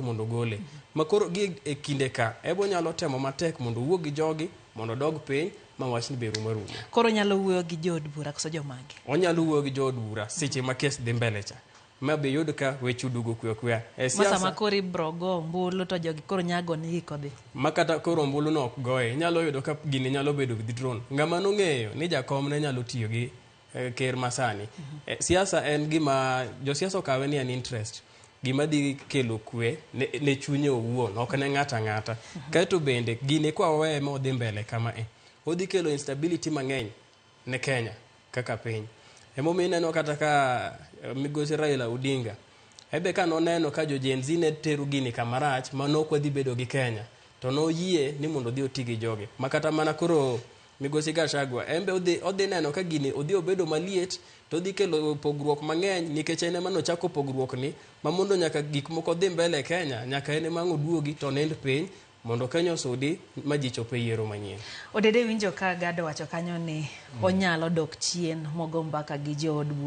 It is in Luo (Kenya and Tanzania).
mondo ogole. Ma koro gi e kinde ka ebo nyalo temo matek mondo owuo gi jogi mondo odog piny ma wachni be rum aruma. Koro onyalo wuoyo gi jood bura koso jomage? Onyalo wuoyo gi jood bura seche ma kes dhi mbele cha. Ma be yud ka weche oduogo kwe akweya. E Ma sama siasa koro ibro go ombulu to jogi koro nya gonegi kodhi. Ma kata koro ombulu no ok goye, inyalo yudo ka gini nyalo bedo withdrawn. Ng'ama nong'eyo ni jakom ne nyalo tiyo gi ker masani. Siasa en gima josiasa okawe ni en interest. Gima dhi kelo kwe ne chunye owuon, ok ne ng'ato ang'ata. Kaeto bende gini kwa waweye ma odhi mbele kama e, odhi kelo instability mang'eny ne Kenya kaka piny. Emomiyo ineno kata ka migosi Raila Odinga ebe ka noneno ka jo Gen Z ne tero gini kamarach ma nok wadhi bedo gi Kenya, to noyie ni mondo odhi oti gi jogi. Ma kata mana koro migosi Gachagua en be odhi neno ka gini odhi obedo maliet to odhi kelo pogruok mang'eny nikech en ema nochako pogruok ni ma mondo nyaka gik moko dhi mbele e Kenya nyaka en ema ang' oduogi to onind piny mondo Kenya osudi ma ji chop e yiero manyien. Odede winjo ka Gado wacho kanyo ni onyalo dok chien mogo mbaka gi jood bura.